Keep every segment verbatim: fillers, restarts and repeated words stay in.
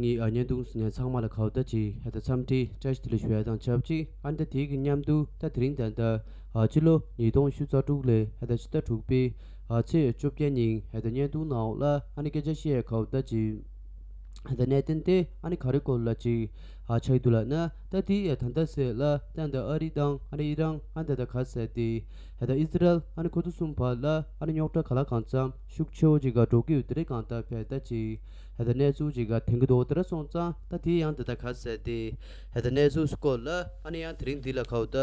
ངའི་ཨ་བརྙན་ཐུང་གཟིགས་མཁན་ཚང་མ་ལ་གའུ་ད་ཅིག་ཧད་ད་འཚམས་འདྲི་བཀྲ་ཤིས་བདེ་ལེགས་ཞུ་ཡ་དང་ཆབས་ཅིག་ཨ་ནི་ད་དེའི་གི་མཉམ་དུ་ད་དེ་རིང་ད་ལྟ་ཨ་ཕྱི་ལོ་ཉིས་སྟོང་ཉི་ཤུ་རྩ་དྲུག་ལོའི་ཧད་ད་ཕྱི་ཟླ་དྲུག་པའི་ཨ་ཚེས་བཅོ་བརྒྱད་ཉིན་ཧད་ད་བརྙན་ཐུང་ནང་འོག་ལ་ཨ་ནི་སྐད་ཆ་བཤད་ཡ་གའུ་ད་ཅིག་ཧད་ད་གནད་དོན་དེ་ཨ་ནི་ག་རེ་སྐོར་ལ་ཅིག་ཨ་ཆགས་ཡོད་འདུག་ལབ་ན། ད་དེ་ད་ལྟ་ཟེར་ལ་ད་ད་ཨ་རི་དང་ཨ་ནི་ཨི་རན་ཨ་ནི་ད་ད་ག་ཟེར་དེ་ཧད་ད་ཨི་སི་རལ་ཨ་ནི་ཁོ་ཚོ་གསུམ་བར་ལ་ཨ་ནི་རྙོག་དྲ་ག་ལ་གང་འཚམ་ཤུགས་ཆེ་བོ་ཅིག་ག་འགྲོ་གི་ཡོད། དེ་རེད་གང་ལྟར་ཕེ་ད་ཅིག་ཧད་ད་གནས་ཚུལ་ཅིག་ག་ཐོན་གི་འདུག་དེ་འདྲ་སོང་ཙང་ད་དེ་ཡང་དེ་ད་ག་ཟེར་དེ་ཧད་ད་གནས་ཚུལ་སྐོར་ལ་ཨ་ནི་ཡང་དེ་རིང་འདི་ལ་གའུ་ད་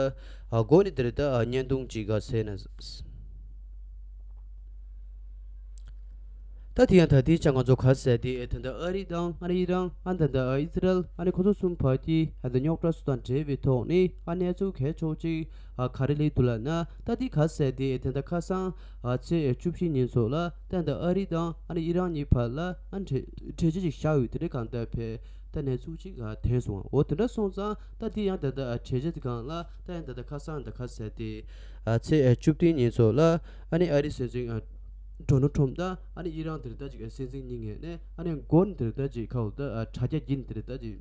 ཨ་མགོ་ནས་དེ་རེད་ད་ཨ་བརྙན་ཐུང་ཅིག་ག་ཟེར་ན། ད་དེ་ཡང་ད་དེའི་ཆ་ང་ཚོ་ག་ཟེར་དེ་ཨེ་ད་ལྟ་ཨ་རི་དང་ཨ་ནི་ཨི་རན་ཨ་ད་ལྟ་ཨ་ཨི་སི་རལ་ཨ་ནི་ཁོ་ཚོ་གསུམ་བར་གྱི་ཨ་ད་རྙོག་དྲ་སུ་དང་འབྲེལ་བའི་ཐོག་ནས་ཨ་གནས་ཚུལ་གལ་ཆེ་བོ་ཅིག་ཨ་ག་རེ་སླེབས་འདུག་ལབ་ན། ད་དེ་ག་ཟེར་དེ་ཨེ་ད་ལྟ་ཁ་སང་ཨ་ཚེས་བཅུ་བཞི་ཉིན་ཚོ་ལ་ད་ལྟ་ཨ་རི་དང་ཨ་ནི་ཨི་རན་གཉིས་བར་ལ་ཨ་གྲོས་གྲོས་ཆོད་ཅིག་བཞག་ཡོད། དེ་འདྲའི་གང་ལྟར་ཕེ་ད་གནས་ཚུལ་ཅིག་ཨ་ཐོན་སོང་བ། འོ་དེ་འདྲ་སོང་ཙང་ད་དེ་ཡང་ད་ལྟ་ཨ་གྲོས་ཆོད་དེ་སྒང་ལ་ད་ཡང་ད་ལྟ་ཁ་སང་ད་ག་ཟེར་དེ་ཨ་ཚེས་ཨ་བཅུ་བདུན་ཉིན་ཚོ་ལ་ཨ་ནི་ཨ་རི་སྲིད་འཛིན་ཨ་ཌོ་ནལ་ཊམ་དང་ཨ་ནི་ཨི་རན་དེ་རེད་ད་ཅིག་ཨ་སྲིད་འཛིན་གཉིས་ངོས་ནས་ཨ་ནི་མགོ་ནས་དེ་རེད་ད་ཅིག་ཁ་འོ་ད་ཨ་དྲ་རྒྱ་བརྒྱུད་ནས་དེ་རེད་ད་ཅིག་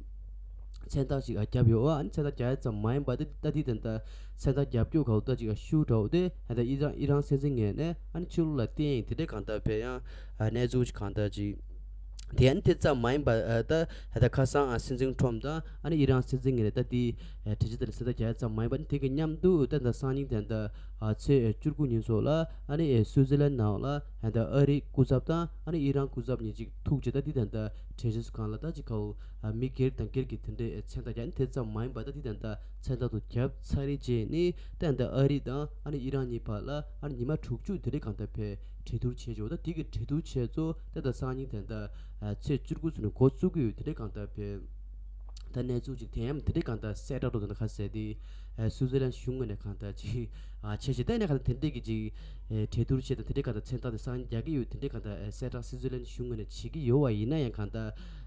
མཚན་རྟགས་ཅིག་ཨ་བརྒྱབ་ཡོད། ཨ་ནི་མཚན་རྟགས་རྒྱག་ཡ་ཙམ་མ་ཡིན་པ་ད་ད་དེ་ད་ད་མཚན་རྟགས་རྒྱབ་སྐྱོར་ཁ་འོ་ད་ཅིག་ཨ་ཤུགས་དྲག་པོ་དེ་ཨ་ད་ཨི་རན་ཨི་རན་སྲིད་འཛིན་ངོས་ནས་ཨ་ནི་ཕྱི་ལོགས་ལ་བསྟན་ཡིན། དེ་འདྲའི་གང་ལྟར་ཕེ་ཡང་ཨ་གནས་ཚུལ་ཅིག་གང་ལྟར་ཅིག་དེ་ཡང་དེ་ཙམ་མ་ཡིན་པ་ཨ་ད་ཧ་ད་ཁ་སང་ཨ་སྲིད་འཛིན་ཊམ་དང་ཨ་ནི་ཨི་རན་སྲིད་འཛིན་ངོས་ནས་ད་དེ་ཨ་གྲོས་ཆོད་དེ་ལ་མཚན་རྟགས་རྒྱག་ཡ་ཙམ་མ་ཡིན་པ་ནི་དེ་གི་མཉམ་དུ་ད་ད་སང་ཉིན་དེ་ད་ཨ་ཚེས་བཅུ་དགུ་ཉིན་ཚོ་ལ་ཨ་ནི་ཨེ་སུའུ་ཙི་ལན་ནང་ལ་ཨ་ད་ཨ་རི་སྐུ་ཚབ་དང་ཨ་ནི་ཨི་རན་སྐུ་ཚབ་གཉིས་ཅིག་ཐུག་རྗེས་ད་དེ་ད་ད་གྲོས་ཆོད་སྒང་ལ་ད་ཅིག་ཁ་འོ་ཨ་མི་སྒེར་དང་སྒེར་གྱི་དེ་འདྲའི་ཨེ་མཚན་རྟགས་རྒྱག་ནི་དེ་ཙམ་མ་ཡིན་པ་ད་དེ་ད་ད་མཚན་རྟགས་དུ་བརྒྱབ་ཚར་རེད་རྗེས་ནི་ད་ད་ཨ་རི་དང་ཨ་ནི་ཨི་རན་གཉིས་བར་ལ་ཨ་ནི་ཉི་མ་དྲུག་ཅུ་དེ་རིང་གང་ལྟར་ཕེ་གྲོས་བསྡུར་བྱས་ཆོག་ད་དེ་གི་གྲོས་བསྡུར་བྱས་ཚོ་ད་ད་སང་ཉིན་དེ་ད་ཨ་ཚེས་བཅུ་དགུ་ཚོ་ནས་འགོ་བཙུགས་ཀྱི་ཡོད། དེ་འདྲའི་གང་ལྟར་ཕེ་ད་གནས་ཚུལ་ཅིག་དེ་ཡང་དེ་འདྲའི་གང་ལྟར་གསལ་བསྒྲགས་འགྲོ་དོན་ཁ་གསལ་ཏེ་ཨ་སུའུ་ཙི་ལན་གཞུང་ངོས་ནས་གང་ལྟར་ཅིག་ཨ་བྱས་བྱས་ད་ནས་གང་ལྟར་དེ་འདྲའི་གི་ཅིག་ཨེ་གྲོས་བསྡུར་བྱས་དང་དེ་འདྲའི་གང་ལྟར་མཚན་རྟགས་དེ་སང་ཉིན་རྒྱག་གི་ཡོད། དེ་འདྲའི་གང་ལྟར་ཨེ་གསལ་བསྒྲགས་སུའུ་ཙི་ལན་གཞུང་ངོས་ནས་བྱེད་ཀྱི་ཡོད་པ་ཡིན་ན་ཡང་གང་ལྟར་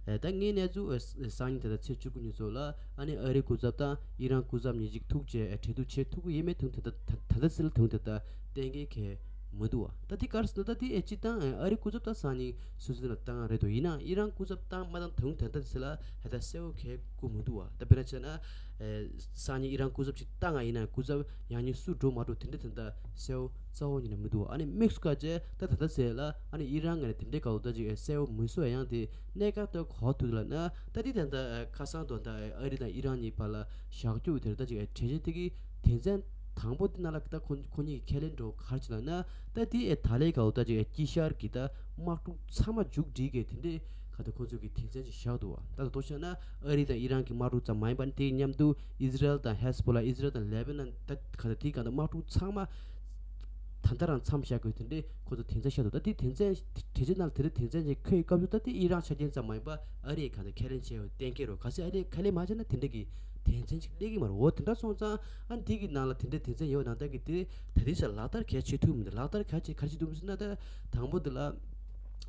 ཨེ་ད་ངའི་གནས་ཚུལ་ཨེ་སང་ཉིན་དེ་ལྟར་ཚེས་བཅུ་དགུ་ཉིན་ཚོ་ལ་ཨ་ནི་ཨ་རིའི་སྐུ་ཚབ་དང་ཨི་རན་སྐུ་ཚབ་གཉིས་ཅིག་ཐུག་རྗེས་ཨེ་གྲོས་བསྡུར་བྱེད་ཐུབ་ཀྱི་ཡོད་མེད་དུང་དེ་ད་ད་ད་ལྟ་སྲིད་ལ་དུང་དེ་ད་གཏན་འཁེལ་གལ་མི་འདུག་བ། ད་དེ་གར་སོང་ད་དེ་ཨེ་སྤྱི་བཏང་ཨ་རི་སྐུ་ཚབ་ད་སང་ཉིན་སུའུ་ཙི་ལན་ལ་བཏང་རེད་དོ། ཡིན་ནའང་ཨི་རན་སྐུ་ཚབ་བཏང་མ་བཏང་དུང་དེ་ད་ལྟ་སྲིད་ལ་ཧ་ད་གསལ་བོ་གལ་དགོས་མི་འདུག་བ། ད་དཔེར་ན་བྱས་ན་ཨེ་སང་ཉིན་ཨི་རན་སྐུ་ཚབ་ཅིག་བཏང་ང་ཡིན་ན་སྐུ་ཚབ་ཡང་ཉིན་སུ་འགྲོ་མ་འགྲོ་དེ་འདྲ་དེ་འདྲ་གསལ་བོ་རྩ་བོ་ཉིད་ནས་མི་འདུག་ཨ་ནི་དམིགས་སུ་བཀར་བྱས་ད་ད་ལྟ་ཟེར་ལ་ཨ་ནི་ཨི་རན་ངོས་ནས་དེ་འདྲའི་སྐབས་ད་ཅིག་གསལ་བོ་མི་བཟོ་ཡང་དེ་གནད་འགག་ཏུ་གོ་ཐུབ་ལ་ན་ད་དེ་ད་ལྟ་ཁ་སང་དུ་ད་ཨ་རི་དང་ཨི་རན་གཉིས་བར་ལ་བཞག་རྒྱུ་དེར་ད་ཅིག་གྲོས་ཆོད་དེ་གི་དོན་ཚན་དང་པོ་དེ་ནང་ལ་ད་ཁོ་ཁོ་གཉིས་ཀྱི་ཁས་ལེན་འགྲོ་གར་ཅིག་ལ་ན་ད་དེ་ད་ལའི་སྐབས་ད་ཅིག་དཀྱིལ་ཤར་གྱི་ད་དམག་འཁྲུག་ཚང་མ་མཇུག་སྒྲིལ་གི་དེ་འདྲའི་ག་ད་ཁོ་ཚོ་གི་དོན་ཚན་ཅིག་བཞག་འདུག་བ། ད་ལྟ་ལྟོས་བྱས་ན་ཨ་རི་དང་ཨི་རན་གྱི་དམག་འཁྲུག་ཙམ་མ་ཡིན་པར་དེའི་མཉམ་དུ་ཨི་ཟི་རལ་དང་ཧེ་ཟ་བྷོ་ལ་ཨི་ཟི་རལ་དང་ལེ་བྷ་ནན་ད་ག་ད་དེའི་སྒང་དུ་དམག་འཁྲུག་ཚང་མ་ད་ལྟ་རང་མཚམས་བཞག་དགོས་དེ་འདྲའི་ཁོ་ཚོ་དོན་ཚན་བཞག་འདུག་ད་དེ་དོན་ཚན་གྲོས་ཆོད་ནང་ལ་དེ་འདྲའི་དོན་ཚན་ཅིག་འཁོད་སྐབས་སུ་ད་དེ་ཨི་རན་ཆ་རྐྱེན་ཙམ་མ་ཡིན་པར་ཨ་རིས་ག་ད་ཁས་ལེན་བྱས་ཡོད་གཏན་འཁེལ་རོ། གལ་སྲིད་ཨ་རིས་ཁས་ལེན་མ་བྱས་ན་དེ་འདྲ་གི་དོན་ཚན་ཅིག་སླེབས་ཀྱི་མ་རེད། འོ་དེ་འདྲ་སོང་ཙང་ཨ་འདི་གི་ནང་ལ་དེ་འདྲའི་དོན་ཚན་ཡོད་ནང་ད་གི་དེ་ད་དེ་ཚོ་ལག་བསྟར་གལ་ཆེ་ཐུབ་མི་འདུག་ལག་བསྟར་གལ་ཆེ་གལ་ཆེ་ཐུབ་མི་སྲིད་ན་ད་དང་པོ་དེ་ལ་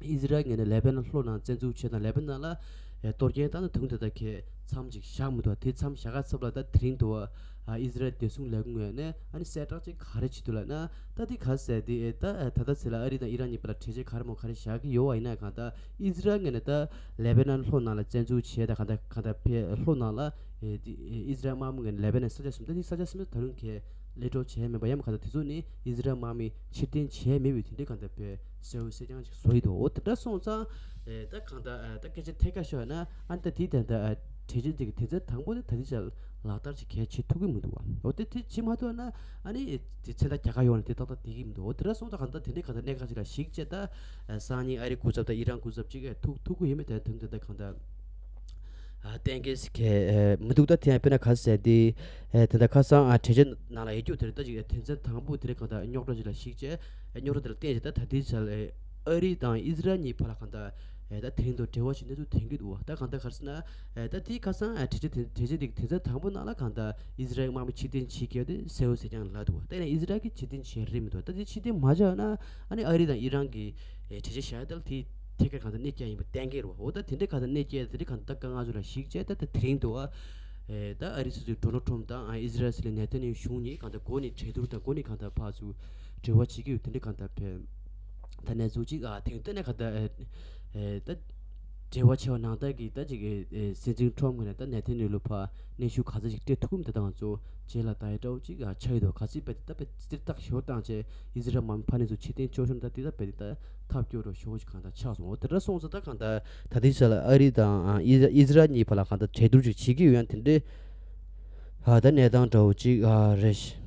ཨི་ཟི་རལ་ངོས་ནས་ལེ་བྷ་ནན་ལྷོ་ནང་བཙན་འཛུལ་བྱས་དང་ལེ་བྷ་ནན་ལ་ཨེ་གཏོར་སྐྱོན་བཏང་ན་དུང་དེ་ད་གས་མཚམས་ཅིག་བཞག་མི་འདུག་དེ་མཚམས་བཞག་ག་ཚབ་ལ་ད་དེ་རིང་དུ་བ་ཨ་ཨི་ཟི་རལ་བདེ་སྲུང་ལས་ཁུངས་ངོས་ནས་ཨ་ནི་གསལ་བསྒྲགས་ཅིག་ག་རེ་བྱེད་འདུག་ལབ་ན་ད་དེ་ག་ཟེར་དེ་ཨེ་ད་ཨེ་ད་ད་ཟེར་ལ་ཨ་རི་དང་ཨི་རན་གཉིས་བར་ལ་གྲོས་ཆོད་ག་རེ་མོ་ག་རེ་བཞག་གི་ཡོད་བ་ཡིན་ན་གང་ལྟར་ཨི་ཟི་རལ་ངོས་ནས་ད་ལེ་བྷ་ནན་ལྷོ་ནང་ལ་བཙན་འཛུལ་བྱས་ད་གང་ལྟར་གང་ལྟར་ཕེ་ལྷོ་ནང་ལ་ཨེ་དེ་ཨེ་ཨི་ཟི་རལ་དམག་མི་ངོས་ནས་ལེ་བྷ་ནན་ས་ཆ་གསུམ་ད་དེ་ས་ཆ་གསུམ་ད་ད་རུང་གས་གློད་གྲོལ་བྱས་མེད་པ་ཡང་མ་གང་ལྟར་དེ་ཚོ་ནི་ཨི་ཟི་རལ་དམག་མི་ཕྱིར་འཐེན་བྱས་མེད་པའི་དེ་འདྲའི་གང་ལྟར་ཕེ་གསལ་བོ་གསལ་རྐྱང་ཞིག་བཟོ་ཡི་འདུག་འོ་དེ་འདྲ་སོང་ཙང་ཨེ་ད་གང་ལྟར་ཨེ་ད་སྐད་ཆ་ཐད་ཀར་ཤོད་ན་ཨ་ནི་ད་དེའི་ད་ལྟ་ཨེ་གྲོས་ཆོད་དེ་གི་དོན་ཚན་དང་པོ་དེ་ད་དེ་ཆ་ལག་བསྟར་ཅིག་གལ་ཆེ་ཐུབ་ཀྱི་མི་འདུག་བ། འོ་དེ་དེ་བྱེད་མ་ཐུབ་ན་ཨ་ནི་དེ་མཚན་རྟགས་རྒྱག་ག་ཡོང་ནས་དེ་ཏག་ཏག་བསྡད་ཀྱི་མི་འདུག་འོ་དེ་འདྲ་སོང་ཙང་གང་ལྟར་དེ་འདྲའི་གང་ལྟར་གནད་འགག་ཅིག་ལ་གཞིགས་བྱས་ད་ཨེ་སང་ཉིན་ཨ་རི་སྐུ་ཚབ་དང་ཨི་རན་སྐུ་ཚབ་ཅིག་ཨེ་ཐུག་ཐུག་གི་ཡོད་མེད་དེ་དོན་དེ་ད་གང་ལྟར་ཨ་གཏན་འཁེལ་ཞིག་གས་ཨེ་མི་འདུག་ད་དེ་ཡང་དཔེར་ན་ག་ཟེར་དེ་ཨེ་དེ་འདྲ་ཁ་སང་ཨ་གྲོས་ཆོད་ནང་ལ་ཡོད་རྒྱུ་དེ་རེད། ད་ཅིག་ཨེ་དོན་ཚན་དང་པོ་དེ་རེད། གང་ལྟར་རྙོག་དྲ་ཅིག་ལ་གཞིགས་བྱས་ཨེ་རྙོག་དྲ་དེ་ལ་བརྟེན་བྱས་ད་ད་དེ་ཆ་ལ་ཨེ་ཨ་རི་དང་ཨི་ཟི་རལ་གཉིས་བར་ལ་གང་ལྟར་ཨེ་ད་དེ་རིང་དུ་འབྲེལ་བ་ཞིག་གནས་ཚུལ་ཐོན་གྱི་འདུག་བ། ད་གང་ལྟར་ག་རེ་ཟེར་ན་ཨེ་ད་དེ་ཁ་སང་ཨེ་གྲོས་ཆོད་དེ་གྲོས་ཆོད་དེ་གི་དོན་ཚན་དང་པོ་ནང་ལ་གང་ལྟར་ཨི་ཟི་རལ་དམག་མི་ཕྱིར་འཐེན་བྱེད་ཀྱི་ཡོད་དེ་གསལ་བོ་གསལ་རྐྱང་ལབ་འདུག་བ། ད་ཡིན་ན་ཨི་ཟི་རལ་གྱིས་ཕྱིར་འཐེན་བྱས་རེད་མི་འདུག་ད་དེ་ཕྱིར་འཐེན་མ་བྱས་ན་ཨ་ནི་ཨ་རི་དང་ཨི་རན་གྱི་ཨེ་གྲོས་ཆོད་བཞག་ཡ་ད་ལ་དེ་ཐད་ཀར་གང་ལྟར་གནོད་སྐྱེལ་ཡིན་པ་གཏན་འཁེལ་རེད་བ། འོ་ད་དེ་འདྲའི་གང་ལྟར་གནོད་སྐྱེལ་དེ་འདྲའི་གང་ལྟར་དཀའ་ངལ་ཚོ་ལ་གཞིགས་བྱས་ད་ད་དེ་རིང་དུ་བ་ཨེ་ད་ཨ་རི་སྲིད་འཛིན་ཌོ་ནལ་ཊམ་དང་ཨ་ཨི་ཟི་རལ་སྲིད་བློན་ནེ་ཐན་ཡ་ཧུ་གཞུང་གཉིས་གང་ལྟར་འགོ་ནས་གྲོས་བསྡུར་དང་འགོ་ནས་གང་ལྟར་ཕར་ཚུར་འབྲེལ་བ་བྱེད་ཀྱི་ཡོད། དེ་འདྲའི་གང་ལྟར་ཕེ་ད་གནས་ཚུལ་ཅིག་ཨ་དེང་དུས་ནས་གང་ལྟར་ཨེ་ཨེ་ད། འབྲེལ་བ་ཆེ་བ་ནང་ལྟར་གྱི་ད་ཅིག་ཨེ་སྲིད་འཛིན་ཁྲོམ་ངོས་ནས་ད་ནེ་ཐན་ཡ་ཧུ་ལ་ཕར་གནོན་ཤུགས་ག་ཚོད་ཅིག་སྤྲད་ཐུབ་ཀྱི་མི་འདུག་ད་ང་ཚོ་རྗེས་ལ་ལྟ་ཡ་འདྲ་བོ་ཅིག་ཨ་ཆགས་ཡོད་འདུག་ག་ཚོད་དཔེ་ད་དཔེ་ཙིར་ཐག་ཞོ་བཏང་བྱས་ཨི་ཟི་རལ་དམག་མི་ཕར་ནས་ཚུར་ཕྱིར་འཐེན་བཅོ་ཤོར་ད་དེ་ད་དཔེ་དེ་ད་ཐབས་སྐྱོ་རུ་ཞོ་ཞིག་གང་ལྟར་ཆགས་སོང་། འོ་དེ་འདྲ་སོང་ཙང་ད་གང་ལྟར་ད་ལྟའི་ཆ་ལ་ཨ་རི་དང་ཨ་ཨི་ཟི་རལ་གཉིས་བར་ལ་གང་ལྟར་གྲོས་བསྡུར་ཅིག་བྱེད་ཀྱི་ཡོད་ཡང་དེ་འདྲའི་ཨ་ད་གནས་སྟངས་འདྲ་བོ་ཅིག་ཨ་རེད།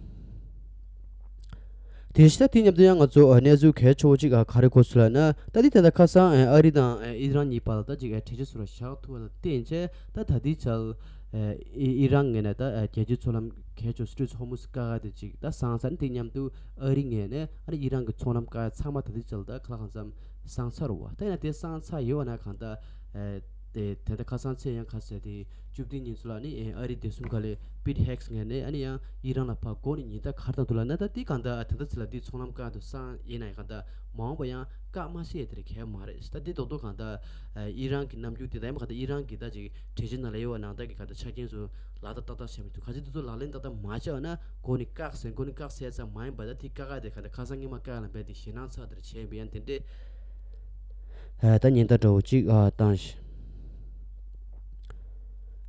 དེ་བཞིན་ད་དེ་མཉམ་དུ་ཡང་ང་ཚོ་ཨ་གནས་ཚུལ་གལ་ཆེ་བོ་ཅིག་ཨ་ག་རེ་གོ་ཚུལ་ལབ་ན། ད་དེ་ད་ལྟ་ཁ་སང་ཨ་ཨ་རི་དང་ཨ་ཨི་རན་གཉིས་བར་ལ་ད་ཅིག་ཨ་གྲོས་ཆོད་ཚུར་བཞག་ཐུབ་པ་ལ་བརྟེན་བྱས་ད་ད་ལྟའི་ཆར་ཨ་ཨི་ཨི་རན་ངོས་ནས་ད་ཨ་རྒྱལ་སྤྱིའི་མཚོ་ལམ་གལ་ཆེ་བ་སི་ཊྲེཊ་ཧོར་མུཛ་ཀ་ག་དེ་ཅིག་ད་སངས་ཚར། དེ་མཉམ་དུ་ཨ་རི་ངོས་ནས་ཨ་ནི་ཨི་རན་གྱི་མཚོ་ལམ་ཀ་ཚང་མ་ད་ལྟའི་ཆར་ད་ཁ་ལག་གང་འཚམ་སངས་ཚར་བ། ད་ཡིན་ན་དེ་སངས་ཚར་ཡོད་པ་ན་གང་ལྟར་ཨ་དེ་དེ་ལྟ་ཁ་སང་ཚེས་ཡང་ཁ་ཟེར་དེ་བཅུ་བདུན་ཉིན་ཚོ་ལ་ནི་ཨ་རི་བདེ་སྲུང་ཁ་ལས་པིཊ་ཧེག་སི་ངོས་ནས་ཨ་ནི་ཡང་ཨི་རན་ལ་ཕར་འགོ་ནས་ཉེན་བརྡ་ག་རེ་བཏང་འདུག་ལབ་ན། ད་དེ་གང་ལྟར་ད་ལྟ་ཚེ་ལ་དེ་མཚོ་ལམ་བཀག་འདུག་སངས་ཡིན་ན་ཡང་གང་ལྟར་མ་འོངས་པ་ཡང་བཀག་མ་ཤེས་དེ་རེད་གལ་མ་རེད། ད་དེ་རྡོག་རྡོག་གང་ལྟར་ཨི་རན་གྱི་རྣམ་འགྱུར་དེ་ད་ཡང་གང་ལྟར་ཨི་རན་གྱི་ད་ཅིག་གྲོས་ཆོད་ནང་ལ་ཡོད་པ་ནང་ལྟར་གྱི་གང་ལྟར་ཆ་རྐྱེན་ཚོ་ལག་བསྟར་ཏག་ཏག་བྱས་མི་འདུག་ག་ཚོད་དེ་ཚོ་ལག་ལེན་ཏག་ཏག་མ་བྱས་པ་ན་འགོ་ནས་བཀག་ཟེར་འགོ་ནས་བཀག་ཟེར་ཙམ་མ་ཡིན་པ་ད་དེ་བཀག་ག་དེ་གང་ལྟར་ཁ་སང་སྔོན་མ་བཀག་ལ་འབད་དེ་ཞེད་སྣང་ཚ་དེར་བྱས་པ་ཡང་དེ་འདྲས། ཨ་ད་ཉེན་བརྡ་འདྲ་བོ་གཅིག་ཨ་བཏང་ཞིང་།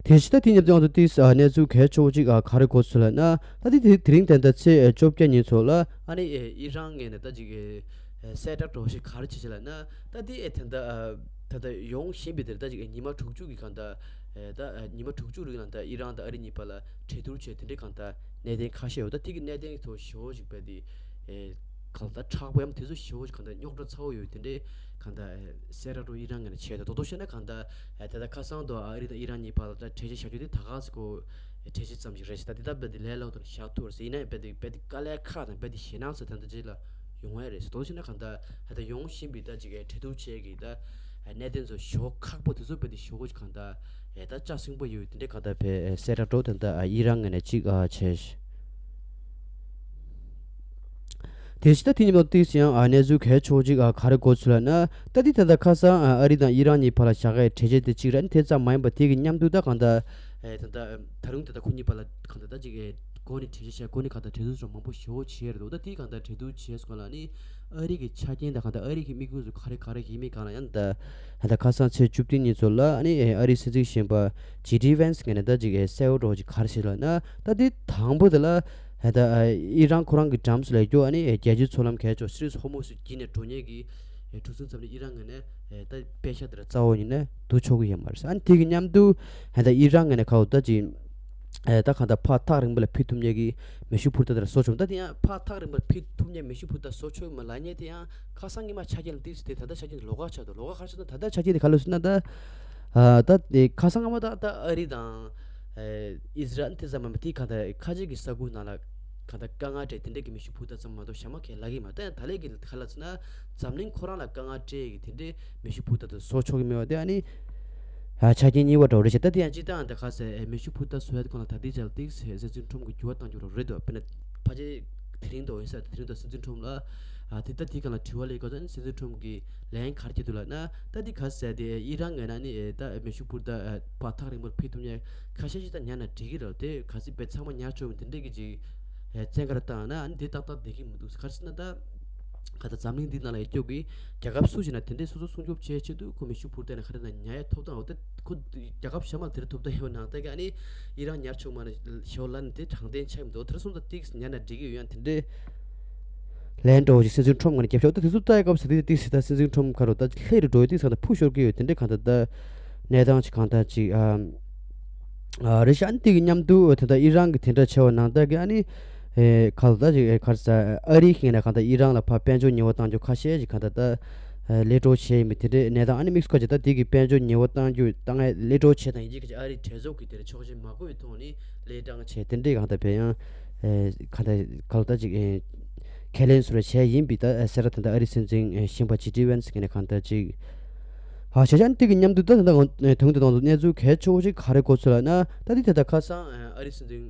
དེ་བཞིན་ད་དེ་མཉམ་དུ་ང་ཚོ་ཏིས་ཨ་གནས་ཚུལ་གལ་ཆེ་བོ་གཅིག་ཨ་ག་རེ་གོ་ཚུལ་ལབ་ན། ད་དེ་དེ་དེ་རིང་ད་ལྟ་ཚེས་བཅོ་བརྒྱད་ཉིན་ཚོ་ལ་ཨ་ནི་ཨེ་ཨི་རན་ངོས་ནས་ད་ཅིག་ཨེ་གསལ་བསྒྲགས་འདྲ་བོ་ཞིག་ག་རེ་བྱེད་ཅེས་ལབ་ན། ད་དེ་ཨེ་ད་ལྟ་ཨ་ད་ལྟ་ཡོང་བཞིན་པའི་དེར་ད་ཅིག་ཨེ་ཉི་མ་དྲུག་ཅུ་གི་གང་ལྟར་ཨེ་ད་ཨེ་ཉི་མ་དྲུག་ཅུ་རིང་ལ་ད་ཨི་རན་དང་ཨ་རི་གཉིས་བར་ལ་གྲོས་བསྡུར་བྱས་དེ་འདྲའི་གང་ལྟར་གནད་དོན་ཁ་ཤས་ཡོད། ད་དེ་གི་གནད་དོན་ཐོག་ཞེ་བོ་ཞིག་པ་དེ་ཨེ། གང་ལྟར་མཁྲེགས་པོ་ཡང་དེ་ཚོ་ཞེ་བོ་གང་ལྟར་རྙོག་དྲ་ཚ་བོ་ཡོད་དེ་འདྲའི་གང་ལྟར་གསལ་བསྒྲགས་འདྲ་བོ་ཨི་རན་ངོས་ནས་བྱས་འདུག་རྡོག་རྡོག་བཤད་ན་གང་ལྟར་ད་ལྟ་ཁ་སང་དུ་ཨ་རི་དང་ཨི་རན་གཉིས་བར་ལ་གྲོས་ཆོད་བཞག་རྒྱུ་དེ་ད་ག་ཟེ་གོ་གྲོས་ཆོད་ཙམ་ཞིག་རེད་ཟེར། ད་དེ་ད་རྦད་དེ་ལས་སླ་པོ་དང་བཞག་ཐུབ་རེད་ཟེར། ཡིན་ན་ཡང་རྦད་དེ་རྦད་དེ་དཀའ་ལས་ཁག་དང་རྦད་དེ་ཞེད་སྣང་ཟེར་ད་ལྟ་རྗེས་ལ་ཡོང་བ་རེད་ཟེར། རྡོག་རྡོག་བཤད་ན་གང་ལྟར་ད་ལྟ་ཡོང་བཞིན་པའི་ད་ཅིག་གྲོས་བསྡུར་བྱས་ཀྱི་ད་གནད་དོན་ཚོ་ཞེ་བོ་ཁག་པོ་དེ་ཚོ་རྦད་དེ་ཞེ་བོ་གང་ལྟར་ད་ལྕགས་སྲིན་པོ་ཡོད་དེ་འདྲའི་གང་ལྟར་བས་གསལ་བསྒྲགས་འདྲ་བོ་ད་ལྟ་ཨི་རན་ངོས་ནས་ཅིག་བྱས། དེ་བཞིན་ད་དེ་ཉིན་མོ་ཏིས་ཡང་གནས་ཚུལ་གལ་ཆེ་བོ་ཅིག་ག་རེ་གོ་ཚུལ་ལབ་ན། ད་དེ་ད་ལྟ་ཁ་སང་ཨ་རི་དང་ཨི་རན་གཉིས་བར་ལ་བཞག་ཡའི་གྲོས་ཆོད་དེ་གཅིག་རེད། དེ་ཙམ་མ་ཡིན་པ་དེ་གི་མཉམ་དུ་ད་གང་ལྟར་ད་ལྟ་ད་རུང་དེ་ད་ཁོ་གཉིས་བར་ལ་གང་ལྟར་ད་ཅིག་གོ་ནས་གྲོས་ཆོད་བྱས་གོ་ནས་གང་ལྟར་གྲོས་བསྡུར་ཚོ་མང་པོ་ཞེ་བོ་བྱས་རེད་འདུག་ད་དེ་གང་ལྟར་གྲོས་བསྡུར་བྱས་སོང་ལ་ནི་ཨ་རི་གི་ཆ་རྐྱེན་དང་གང་ལྟར་ཨ་རི་གི་དམིགས་ཡུལ་ཚོ་ག་རེ་ག་རེ་ཡིན་མིན་གང་ལ་ཡང་ད་ད་ལྟ་ཁ་སང་ཚེས་བཅུ་བདུན་ཉིན་ཚོ་ལ་ཨ་ནི་ཨ་རི་སྲིད་འཛིན་གཞོན་པ་ཇེ་ཌི་ཝན་སི་ངོས་ནས་ད་ཅིག་གསལ་བོ་འདྲ་བོ་ཅིག་ག་རེ་བྱས་ལབ་ན། ད་དེ་དང་པོ་དེ་ལ། ད་ཨི་རན་ཁོ་རང་གི་འགྲམ་སུ་ལ་ཡོད་ཨ་ནི་རྒྱལ་སྤྱིའི་མཚོ་ལམ་གལ་ཆེ་བ་སི་ཊྲེཊ་ཧོར་མུཛ་བརྒྱུད་ནས་འགྲོ་མཁན་གྱི་གྲུ་གཟིངས་ཙམ་ནས་ཨི་རན་ངོས་ནས་ད་པད་ཤག་དེ་ར་རྩ་བ་ཉིད་ནས་བསྡུ་ཆོག་གི་ཡོད་མ་རེད། ཨ་ནི་དེ་གི་མཉམ་དུ་ད་ཨི་རན་ངོས་ནས་ཁ་འོ་ད་ཅིག་ད་གང་ལྟར་ཕར་ཐག་རིང་པོ་ལ་ཕུད་ཐུབ་མཁན་གྱི་མེ་ཤུགས་འཕུར་མདའ་དེ་ར་བཟོ་ཆོག་ད་དེ་ཡང་ཕར་ཐག་རིང་པོ་ལ་ཕུད་ཐུབ་མཁན་མེ་ཤུགས་འཕུར་མདའ་བཟོ་ཆོག་གི་མ་ལབ་མཁན་དེ་ཡང་ཁ་སང་ཉི་མ་ཆ་རྐྱེན་ལ་ཏིག་ཙམ་དེ་ད་ལྟ་ཆ་རྐྱེན་དེ་ལོགས་ཀ་ཆགས་འདུག་ལོགས་ཀ་ག་རེ་ཆགས་འདུག་ད་ལྟ་ཆ་རྐྱེན་དེ་ག་ལབ་སོང་ན་ད། ཨ་ད་དེ་ཁ་སང་སྔ་མ་ད་ད་ཨ་རི་དང་ཨེ་ཨི་ཟི་རལ་དེ་ཙམ་མ་དེ་གང་ལྟར་ཁ་ཆེ་གི་ས་ཁུལ་ནང་ལ་གང་ལྟར་དཀའ་ངལ་འཕྲད་དེ་འདྲ་གི་མེ་ཤུགས་འཕུར་མདའ་ཙམ་མ་གཏོགས་གཞན་མ་གང་ཡང་ལབ་ཀྱི་མ་རེད། ད་ཡང་ད་ལན་གྱི་ག་ལབ་ཟེར་ན་འཛམ་གླིང་ཁོ་རང་ལ་དཀའ་ངལ་འཕྲད་ཀྱི་དེ་འདྲའི་མེ་ཤུགས་འཕུར་མདའ་དེ་བཟོ་ཆོག་གི་མེད་པ་དེ་ཨ་ནི་ཨ་ཆ་རྐྱེན་གཉིས་པ་འདྲ་བོ་རེད་ཤག་ད་དེ་ཡང་སྤྱིར་བཏང་ད་ག་ཟེར་ཨེ་མེ་ཤུགས་འཕུར་མདའ་བཟོ་ཡ་དེ་སྒང་ལ་ད་ལྟའི་ཆར་ཏིག་ཙམ་སྲིད་འཛིན་ཁྲོམ་གྱིས་འགྱུར་བ་གཏང་རྒྱུ་རེད་འདུག་དཔེར་ན་ཕལ་ཆེར་དེ་རིང་འདུག་ཡིན་ས་དེ་རིང་འདུག་སྲིད་འཛིན་ཁྲོམ་ལ་ཨ་དེ་ད་དེ་སྒང་ལ་དྲི་བ་སླེབས་སྐབས་སུ་ཨ་ནི་སྲིད་འཛིན་ཁྲོམ་གྱིས་ལན་ག་རེ་བརྒྱབ་འདུག་ལབ་ན། ད་འདི་ག་ཟེར་དེ་ཨི་རན་ངོས་ནས་ནི་ཨེ་ད་མེ་ཤུགས་འཕུར་མདའ་ཨེ་ཕར་ཐག་རིང་པོར་ཕུད་ཐུབ་མཁན་ཁ་ཤས་ཤིག་ད་ཉར་ན་འགྲིག་གི་རེད། དེ་ག་ཚོད་དཔེ་ཚང་མ་ཉར་ཆོག་མིན་དེ་འདྲས་ཀྱི་ཅིག་ཨེ་བཙན་བཀའ་བཏང་ན་ཨ་ནི་དེ་ཏག་ཏག་བསྡད་ཀྱི་མི་འདུག་ག་རེ་ཟེར་ན་ད་ག་ད་འཛམ་གླིང་འདི་ནང་ལ་ཡོད་རྒྱུ་གི་རྒྱལ་ཁབ་སུ་ཞིག་ན་དེ་འདྲས་སོ་སོ་སྲུང་སྐྱོབ་བྱེད་ཆེད་དུ་ཁོ་མེ་ཤུགས་འཕུར་མདའ་ནས་ག་རེ་ན་ཉར་ཡ་ཐོབ་ཐང་འོ་དེ་ཁོ་རྒྱལ་ཁབ་གཞན་མ་དེ་འདྲ་ཐོབ་ཐང་ཡོད་ནང་ད་གི་ཨ་ནི་ཨི་རན་ཉར་ཆོག་མ་རེད་ཞོར་ལ་ནི་དེ་དྲང་བདེན་ཆགས་མི་འདུག་དེ་འདྲ་སོང་ཙང་ཏིག་ཉར་ན་འགྲིག་གི་ཡོད་ཡང་དེ་འདྲས། ལན་འདྲ་བོ་ཞིག་སྲིད་འཛིན་ཁྲོམ་ངོས་ནས་བརྒྱབ་ཤག་ད་དེ་ཚོ་ལྟ་ཡ་སྐབས་སུ་དེ་དེ་སྲིད་ད་སྲིད་འཛིན་ཁྲོམ་ཁ་རུ་ད་ལྷས་རུ་འགྲོ་ཡི་དེ་ཚོ་ད་ཕུ་ཤོར་གི་ཡོད་དེ་འདྲའི་གང་ལྟར་ད་གནས་སྟངས་ཅིག་གང་ལྟར་ཅིག་ཨ་ཨ་རེད་ཤག་ཨ་ནི་དེ་གི་མཉམ་དུ་དེ་འདྲ་ཨི་རན་གི་དེ་འདྲ་ཆེ་བ་ནང་ལྟར་གི་ཨ་ནི་ཨེ་ཁ་ལོ་ད་ཅིག་ཨེ་ག་རེ་ཟ་ཨ་རིའི་ངོས་ནས་གང་ལྟར་ཨི་རན་ལ་ཕར་དཔལ་འབྱོར་ཉེས་པ་བཏང་རྒྱུ་ཁ་ཤས་ཅིག་གང་ལྟར་ད་ཨེ་ལས་འགྲོ་བྱས་ཡིན་པའི་དེ་འདྲའི་གནས་སྟངས་ཨ་ནི་དམིགས་སུ་བཀར་ཅིག་ད་དེ་གི་དཔལ་འབྱོར་ཉེས་པ་བཏང་རྒྱུ་བཏང་ཡ་ལས་འགྲོ་བྱས་དང་ཡིན་གཅིག་གི་ཨ་རིའི་གྲོས་ཚོགས་ཀྱི་དེ་འདྲ་ཆོག་མཆན་མ་དགོས་པའི་ཐོག་ནས། ལས་གྲངས་བྱས་དེ་འདྲའི་གང་ལྟར་བས་ཡང་ཨེ་གང་ལྟར་ག་ལ་ད་ཅིག་ཨེ་ཁས་ལེན་སུ་ར་བྱས་ཡིན་པའི་ད་ཨེ་གསལ་བསྒྲགས་ད་ལྟ་ཨ་རིའི་སྲིད་འཛིན་ཨེ་གཞོན་པ་ཇེ་ཌི་ཝན་སི་གིས་ནས་གང་ལྟར་ཅིག་ཧ་བྱས་ཤག་ཨ་ནི་དེ་གི་མཉམ་དུ་ད་ད་ལྟ་དུང་དུ་དང་གནས་ཚུལ་གལ་ཆེ་བོ་ཞིག་ག་རེ་གོ་ཚུལ་ལབ་ན། ད་དེ་ད་ལྟ་ཁ་སང་ཨེ་ཨ་རིའི་སྲིད་འཛིན་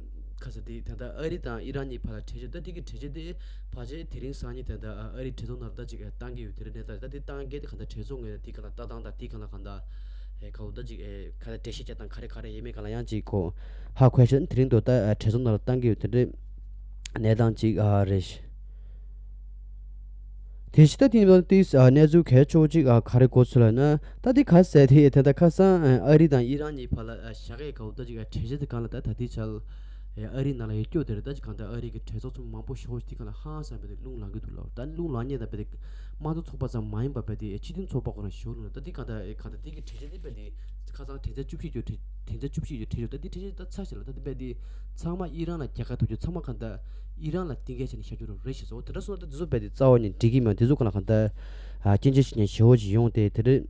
ཁ་ས་དེ་ད་ལྟ་ཨ་རི་དང་ཨི་རན་གཉིས་བར་ལ་གྲོས་ཆོད་ད་དེ་གི་གྲོས་ཆོད་དེ་ཕལ་ཆེར་དེ་རིང་སང་ཉིན་ད་ལྟ་ཨ་རིའི་གྲོས་ཚོགས་ནང་ལ་ད་ཅིག་ཨེ་བཏང་གི་ཡོད་དེ་རེད་ནས་ད་ད་དེ་བཏང་གི་དེ་གང་ལྟར་གྲོས་ཚོགས་ངོས་ནས་དེ་གང་ལ་ལྟ་སྟངས་དང་དེ་གང་ལ་གང་ལྟར། ཨེ་ཁ་འོ་ད་ཅིག་ཨེ་ཁ་ད་འགྲེལ་བཤད་བྱ་སྟངས་ག་རེ་ག་རེ་ཡིན་མིན་གང་ལ་ཡང་ཅིག་གོ་ཧ་གོ་ཤེས་དེ་རིང་དུ་ད་ཨེ་གྲོས་ཚོགས་ནང་ལ་བཏང་གི་ཡོད་དེ་འདྲའི་གནས་སྟངས་ཅིག་ཨ་རེད་ཤག་དེ་བཞིན་ད་དེང་སང་དེ་གནས་ཚུལ་གལ་ཆེ་བོ་ཅིག་ག་རེ་གོ་ཚུལ་ལབ་ན། ད་དེ་ག་ཟེར་དེ་དེ་ད་ཁ་སང་ཨ་རི་དང་ཨི་རན་གཉིས་བར་ལ་བཞག་ཡས་ག་བོ་ད་ཅིག་གྲོས་ཆོད་དེ་སྒང་ལ་ད་ད་དེ་ཆ་ལ་ཨ་རི་ནང་ལ་ཡོད་སྐྱོ་དེ་རེད། ད་ཅིག་གང་ལྟར་ཨ་རི་གི་གྲོས་ཚོགས་ཚོ་མང་པོ་ཞེ་པོ་ཅིག་དེ་སྒང་ལ་ཧང་སང་བས་དེ་རླུང་ལངས་ཀྱི་འདུག་ལབ། ད་རླུང་ལངས་མཁན་ད་བས་དེ་དམངས་གཙོ་ཚོགས་པ་ཙམ་མ་ཡིན་པ་བས་དེ་སྤྱི་མཐུན་ཚོགས་པ་ཁོ་རང་ཞེ་པོ་རླུང་ལངས། ད་དེ་གང་ལྟར་གང་ལྟར་དེ་གི་གྲོས་ཆོད་དེ་བས་དེ་ཁ་སང་དྲན་ཚེ་བཅུ་བཞི་ཅུ་དྲན་ཚེ་བཅུ་བཞི་ཅུ་དྲན་ཆོག་ད་དེ་གྲོས་ཆོད་ད་ཚར་ཞིག་ལ་ད་དེ་བས་དེ་ཚང་མ་ཨི་རན་ལ་རྒྱལ་ཁ་ཐོབ་རྒྱུ་ཚང་མ་གང་ལྟར་ཨི་རན་ལ་གཏན་འཁེལ་བྱས་ནས་བཞག་རྒྱུ་རེད་ཤག་ཟེར། འོ་དེ་འདྲ་སོང་ན་ད་དེ་ཚོ་བས་དེ་རྩ་བ་ནས་འགྲིག་གི་མ་རེད། དེ་ཚོ་གང་ལ་གང་ལྟར་ཨ་སྐྱོན་བརྗོད་བྱེད་མཁན་ཞེ་པོ་ཅིག་ཡོང་སྟེ་དེ་རེད།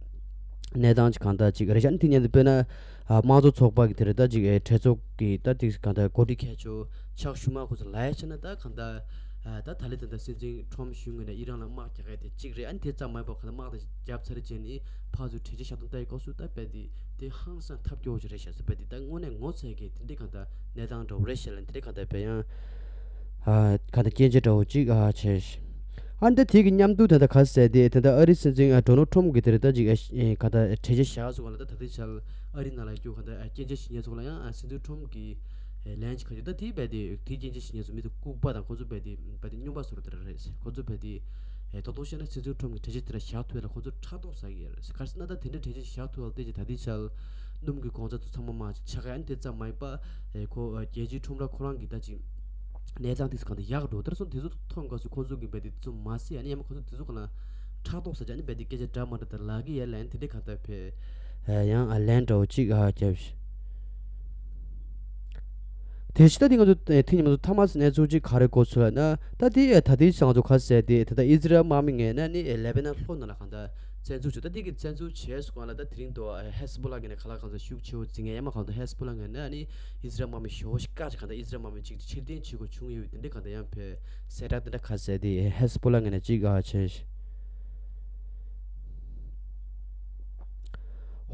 གནས་སྟངས་ཅིག་གང་ལྟར་ཅིག་རེད་ཤག་ཨ་ནི་དེ་མཉམ་དུ་དཔེར་ན་ཨ་དམངས་གཙོ་ཚོགས་པ་གི་དེ་རེད། ད་ཅིག་ཨེ་གྲོས་ཚོགས་ཀྱི་ད་དེ་གང་ལྟར་འགོ་ཁྲིད་གལ་ཆེ་ཆག་ཤུ་མ་ཁོ་ཚོ་ལ་ཡ་བྱས་ན་ད་གང་ལྟར་ཨ་ད་ད་ལི་ད་ལྟ་སྲིད་འཛིན་ཁྲོམ་གཞུང་ངོས་ནས་ཨི་རན་ལ་དམག་རྒྱག་ཡ་དེ་གཅིག་རེད། ཨ་ནི་དེ་ཙམ་མ་ཡིན་པར་གང་ལྟར་དམག་དེ་བརྒྱབ་ཚར་རྗེས་ནི་ཕར་ཚུར་གྲོས་ཆོད་བཞག་སྟངས་ལྟ་ཡི་སྐབས་སུ་ད་བས་དེ་དེ་ཧང་སང་ཐབས་སྐྱོ་བོ་ཞིག་རེད་ཤག་ཟེར། བས་དེ་ད་དངོས་གནས་ངོ་ཚ་གི་དེ་འདྲའི་གང་ལྟར་གནས་སྟངས་འདྲ་བོ་རེད་ཤག་ལ། དེ་འདྲའི་གང་ལྟར་བས་ཡང་ཨ་གང་ལྟར་སྐྱོན་བརྗོད་འདྲ་བོ་ཅིག་ཨ་བྱས་ཤག་ཨ་ནི་ད་དེ་གི་མཉམ་དུ་ད་ལྟ་ག་ཟེར་དེ་ད་ལྟ་ཨ་རིའི་སྲིད་འཛིན་ཨ་ཌོ་ནལ་ཁྲོམ་གི་དེ་རེད། ད་ཅིག་ཨ་གང་ལྟར་གྲོས་ཆོད་བཞག་སོང་བ་ལ་ད་ད་ལྟའི་ཆར་ཨ་རི་ནང་ལ་སྐྱོ་གང་ལྟར་སྐྱོན་བརྗོད་བྱེད་མཁན་ཚོ་ལ་ཡང་སྲིད་འཛིན་ཁྲོམ་གི་ལན་ཅིག་ག་ཅིག་ད་དེ་བས་དེ་དེ་སྐྱོན་བརྗོད་བྱེད་མཁན་ཚོ་མི་དེ་ལྐུགས་པ་དང་ཁོ་ཚོ་བས་དེ་བས་དེ་སྨྱོན་པ་བཟོ་འདྲ་དེ་རེད། ཁོ་ཚོ་བས་དེ་ཨེ་ཏོག་ཏོག་བཤད་ན་སྲིད་འཛིན་ཁྲོམ་གྱི་གྲོས་ཆོད་དེ་འདྲ་བཞག་ཐུབ་ཡ་ལ་ཁོ་ཚོ་ཕྲག་དོག་ཟ་གི་ཡོད་རེད། ག་རེ་ཟེར་ན་ད་དེ་འདྲ་གྲོས་ཆོད་བཞག་ཐུབ་ཡ་ལ་བལྟས་ཀྱི་ད་དེ་ཆར་སྣུམ་གྱི་གོང་ཚད་ཚོ་ཚང་མ་མར་ཆག་ཡ་ཨ་ནི་དེ་ཙམ་མ་ཡིན་པ་ཨེ་ཁོ་ཨེ་རྒྱལ་སྤྱིའི་ཁྲོམ་ར་ཁོ་རང་གི་ད་ཅིག་གནས་སྟངས་དེ་ཚོ་གང་ལྟར་ཡག་འགྲོ། དེ་འདྲ་སོང་དེ་ཚོ་མཐོང་སྐབས་སུ་ཁོ་ཚོ་གི་བས་དེ་ཚོ་མ་ཟད་ཨ་ནི་ཡང་མ་ཁོ་ཚོ་དེ་ཚོ་གང་ལ་ཕྲག་དོག་ཟ་ཅིག་ཨ་ནི་བས་དེ་སྐད་ཆ་འདྲ་མ་འདྲ་དེ་ལབ་ཀྱི་ཡ་ལན་དེ་འདྲའི་གང་ལྟར་བས་ཨེ་ཡང་ཨ་ལན་འདྲ་བོ་ཅིག་ཨ་རྒྱབ་ཤག་དེ་ཕྱི་ད་དེ་ང་ཚོ་ཨེ་ཐེངས་ཉི་མ་ཚོ་ཐ་མ་སི་གནས་ཚུལ་ཅིག་ག་རེ་གོ་ཚུལ་ལབ་ན། ད་དེ་ཨེ་ད་དེ་ང་ཚོ་ག་ཟེར་དེ་ད་ལྟ་ཨི་ཛི་རལ་དམག་མི་ངོས་ནས་ནི་ཨེ་ལེ་བྷ་ནན་ལྷོ་ནང་ལ་གང་ལྟར་བཙན་འཛུལ་བྱུང་། ད་དེ་གི་བཙན་འཛུལ་བྱས་སོང་ལ་ད་དེ་རིང་དུ་ཨེ་ཧེ་སི་བྷོ་ལ་ངོས་ནས་ག་ལ་གང་ལྟར་ཤུགས་ཆེ་བོ་འཛིང་ངེས་ཡ་མ་གང་ལྟར་ཧེ་སི་བྷོ་ལ་ངོས་ནས་ནི་ཨི་ཛི་རལ་དམག་མི་ཞེ་པོ་ཞིག་བཀག་ཅིག་གང་ལྟར་ཨི་ཛི་རལ་དམག་མི་ཅིག་ཕྱིར་འཐེན་བྱེད་དགོས་བྱུང་ཡོད་དེ་འདྲ་གང་ལྟར་ཡང་བས་གསལ་བསྒྲགས་དེ་འདྲ་ག་ཟེར་དེ་ཨེ་ཧེ་སི་བྷོ་ལ་ངོས་ནས་ཅིག་ཨ་བྱས།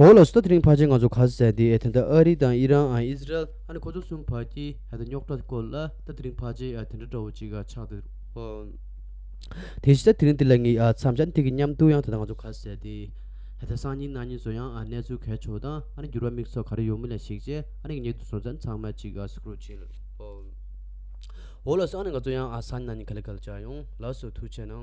འོ་ལགས་སོ། ད་དེ་རིང་ཕལ་ཆེར་ང་ཚོ་ག་ཟེར་དེ་ཨེ་ད་ལྟ་ཨ་རི་དང་ཨི་རན་ཨ་ཨི་ཛི་རལ་ཨ་ནི་ཁོ་ཚོ་གསུམ་བར་གྱི་ཨེ་ད་རྙོག་དྲ་སྐོར་ལ་ད་དེ་རིང་ཕལ་ཆེར་ཨ་དེ་འདྲ་འདྲ་བོ་ཅིག་ཨ་ཆགས་འདུག་ཨོ། དེ་བཞིན་ད་དེ་རིང་འདི་ལ་ངས་ཨ་མཚམས་བཞག་དེ་གི་མཉམ་དུ་ཡང་ད་ལྟ་ང་ཚོ་ག་ཟེར་དེ་ཨེ་ད་སང་ཉིན་གནངས་ཉིན་ཚོ་ཡང་ཨ་གནས་ཚུལ་གལ་ཆེ་བ་དང་ཨ་ནི་འགྱུར་བ་དམིགས་བསལ་ག་རེ་ཡོད་མེད་ལ་གཞིགས་བྱས་ཨ་ནི་ཉེ་དུ་སོང་ཙང་ཚང་མ་ཅིག་ཨ་སི་ཀྲོལ་བྱེད་ལ་ཨོ། འོ་ལགས་སོ། ཨ་ནི་ང་ཚོ་ཡང་ཨ་སང་ཉིན་གནངས་ཉིན་ག་ལེ་ག་ལེ་མཇལ་ཡོང་། ལགས་སོ། ཐུགས་རྗེ་གནང་།